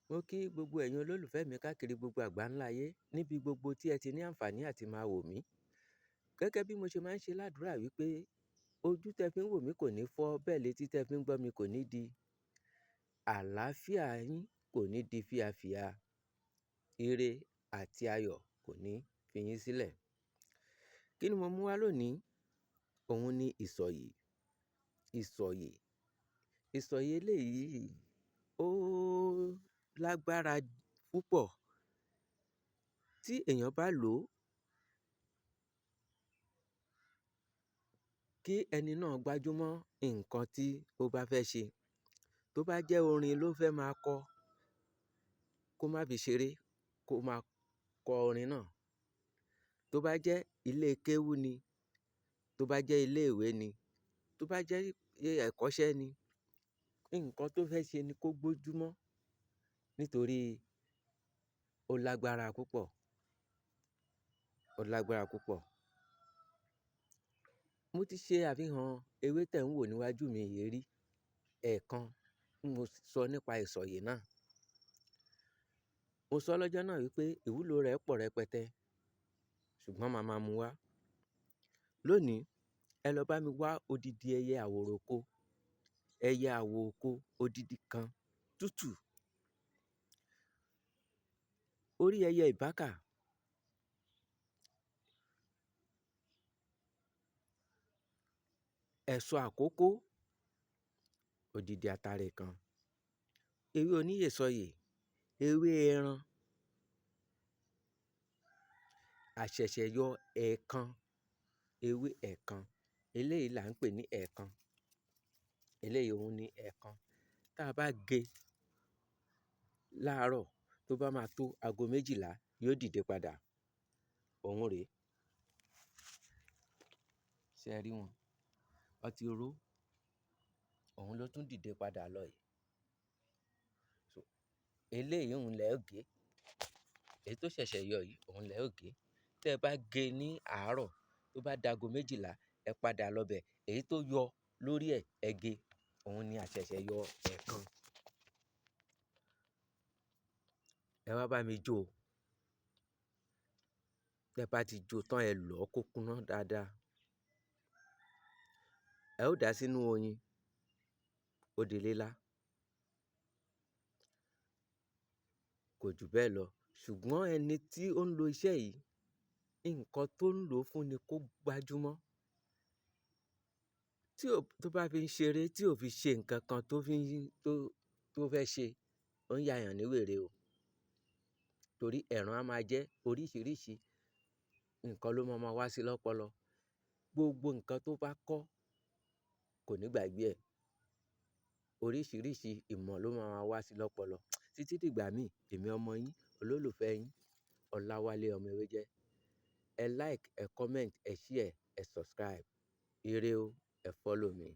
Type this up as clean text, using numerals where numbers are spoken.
Mo kí gbogbo ẹ̀yin olólùfẹ́ mi káàkiri gbogbo àgbáńlá ayé níbi gbogbo tí ẹ ti ní àǹfààní àti máa wò mí. Gẹ́gẹ́ bí mo ṣe máa ń ṣe ládùrá wípé ojú tẹ fi ń wò mí kò ní fọ́, bẹ́ẹ̀ létí tẹ fi ń gbọ́ mi kò ní di. Àlàáfíà yín kò ní di fíafìa. Ire àti ayọ̀ kò ní fi yín sílẹ̀. Kí ni mo mú wá lónìí? Òun ni ìsọ̀yè. Ìsọ̀yè. Ìsọ̀yè eléyìí ó lágbára púpọ̀. Tí èèyàn bá lò ó, kí ẹni náà gbájúmọ́ nǹkan tí ó bá fẹ́ ṣe. Tó bá jẹ́ orin ló fẹ́ máa kọ, kó má fi ṣeré, kó máa kọ orin náà. Tó bá jẹ́ ilé kéwú ni, tó bá jẹ́ ilé ìwé ni, tó bá jẹ́ ẹ̀kọ́ṣẹ́ ni, nǹkan tó fẹ́ ṣe ni kó gbójúmọ́ nítorí ó lágbára púpọ̀. Ó lágbára púpọ̀. Mo ti ṣe àfihàn ewé tẹ̀ ń wò níwájú mi yìí rí. Ẹ̀ẹ̀kan mo sọ nípa ìsọ̀yè náà. Mo sọ lọ́jọ́ náà wípé ìwúlò rẹ̀ pọ̀ rẹpẹtẹ, ṣùgbọ́n màá máa mú wá. Lónìí, ẹ lọ bá mi wá odidi ẹyẹ àwòròko, ẹyẹ àwòko odidi kan tútù. Orí ẹyẹ ìbákà. Ẹ̀ṣọ́ àkókó, odidi atare kan. Ewé oníyèsọyè, ewé ẹran. Àṣẹ̀ṣẹ̀yọ ẹ̀ẹ̀kan, ewé ẹ̀ẹ̀kan. Eléyìí là ń pè ní ẹ̀ẹ̀kan. Eléyìí òun ni ẹ̀ẹ̀kan. Tí a bá gé láàárọ̀, tó bá máa tó ago méjìlá, yóò dìde padà. Òun rèé. Ṣé ẹ rí wọn? Wọ́n ti ró. Òun ló tún dìde padà lọ yìí. So, eléyìí òun lẹ ó gé. Èyí tó ṣẹ̀ṣẹ̀ yọ yìí, òun lẹ ó gé. Tẹ bá gé ní àárọ̀, tó bá dago méjìlá, ẹ padà lọ bẹ̀. Èyí tó yọ lórí ẹ̀, ẹ gé. Òun ni àṣẹ̀ṣẹ̀ yọ ẹ̀ẹ̀kan. Ẹ wá bá mi jó. Tẹ bá ti jó tán, ẹ lọ̀ kó kúná dáadáa. Ẹ ó dà á sínú oyin. Ó di lílá. Kò jù bẹ́ẹ̀ lọ. Ṣùgbọ́n ẹni tí ó ń lo iṣẹ́ yìí, nǹkan tó ń lò fún ni kó gbajúmọ̀. Tí ó tó bá fi ń ṣeré, tí ò fi ṣe nǹkan kan tó fi ń tó fẹ́ ṣe, ó ń ya èèyàn ní wèrè o. Torí ẹ̀ràn á máa jẹ́ oríṣìíríṣìí. Nǹkan ló máa ma wá sí lọ́pọlọ. Gbogbo nǹkan tó bá kọ́ kò ní gbàgbé ẹ̀. Oríṣìíríṣìí ìmọ̀ ló máa ma wá sí lọ́pọlọ. Títí dìgbà mí, èmi ọmọ yín, olólùfẹ́ yín, Ọláwálé ọmọ Ewéjẹ́. Ẹ like, ẹ comment, ẹ share, ẹ subscribe. Ire o, ẹ follow mi.